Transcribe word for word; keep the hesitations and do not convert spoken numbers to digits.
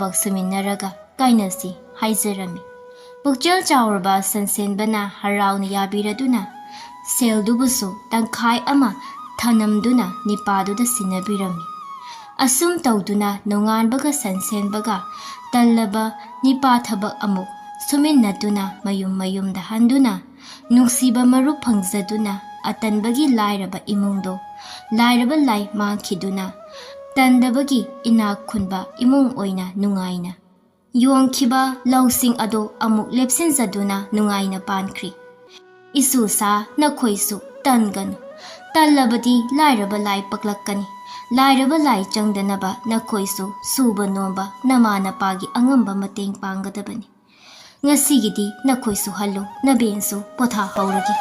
ꯊꯕꯛ ꯁꯨꯃꯤꯟꯅꯔꯒ ꯀꯥꯏꯅꯁꯤ ꯍꯥꯏꯖꯔꯝꯃꯤ꯫ ꯄꯨꯛꯆꯦꯜ ꯆꯥꯎꯔꯕ ꯁꯟꯁꯦꯟꯕꯅ ꯍꯔꯥꯎꯅ ꯌꯥꯕꯤꯔꯗꯨꯅ ꯁꯦꯜꯗꯨꯕꯨꯁꯨ ꯇꯪꯈꯥꯏ ꯑꯃ ꯊꯅꯝꯗꯨꯅ ꯅꯤꯄꯥꯗꯨꯗ ꯁꯤꯟꯅꯕꯤꯔꯝꯃꯤ꯫ ꯑꯁꯨꯝ ꯇꯧꯗꯨꯅ ꯅꯣꯡꯉꯥꯟꯕꯒ ꯁꯟꯁꯦꯟꯕꯒ ꯇꯜꯂꯕ ꯅꯤꯄꯥ ꯊꯕꯛ ꯑꯃꯨꯛ ꯁꯨꯃꯤꯟꯅꯗꯨꯅ ꯃꯌꯨꯝ ꯃꯌꯨꯝꯗ ꯍꯟꯗꯨꯅ ꯅꯨꯡꯁꯤꯕ ꯃꯔꯨꯞ ꯐꯪꯖꯗꯨꯅ ꯑꯇꯟꯕꯒꯤ ꯂꯥꯏꯔꯕ ꯏꯃꯨꯡꯗꯣ ꯂꯥꯏꯔꯕ ꯂꯥꯏ ꯃꯥꯡꯈꯤꯗꯨꯅ ꯇꯟꯗꯕꯒꯤ ꯏꯅꯥꯛ ꯈꯨꯟꯕ ꯏꯃꯨꯡ ꯑꯣꯏꯅ ꯅꯨꯡꯉꯥꯏꯅ ꯌꯣꯟꯈꯤꯕ ꯂꯧꯁꯤꯡ ꯑꯗꯣ ꯑꯃꯨꯛ ꯂꯦꯞꯁꯤꯟꯖꯗꯨꯅ ꯅꯨꯡꯉꯥꯏꯅ ꯄꯥꯟꯈ꯭ꯔꯤ꯫ ꯏꯁꯨꯁꯥ, ꯅꯈꯣꯏꯁꯨ ꯇꯟꯒꯅꯨ꯫ ꯇꯜꯂꯕꯗꯤ ꯂꯥꯏꯔꯕ ꯂꯥꯏ ꯄꯛꯂꯛꯀꯅꯤ꯫ ꯂꯥꯏꯔꯕ ꯂꯥꯏ ꯆꯪꯗꯅꯕ ꯅꯈꯣꯏꯁꯨ ꯁꯨꯕ ꯅꯣꯝꯕ ꯅꯃꯥ ꯅꯄꯥꯒꯤ ꯑꯉꯝꯕ ꯃꯇꯦꯡ ꯄꯥꯡꯒꯗꯕꯅꯤ꯫ ꯉꯁꯤꯒꯤꯗꯤ ꯅꯈꯣꯏꯁꯨ ꯍꯜꯂꯨ, ꯅꯕꯦꯟꯁꯨ ꯄꯣꯊꯥꯍꯧꯔꯒꯦ꯫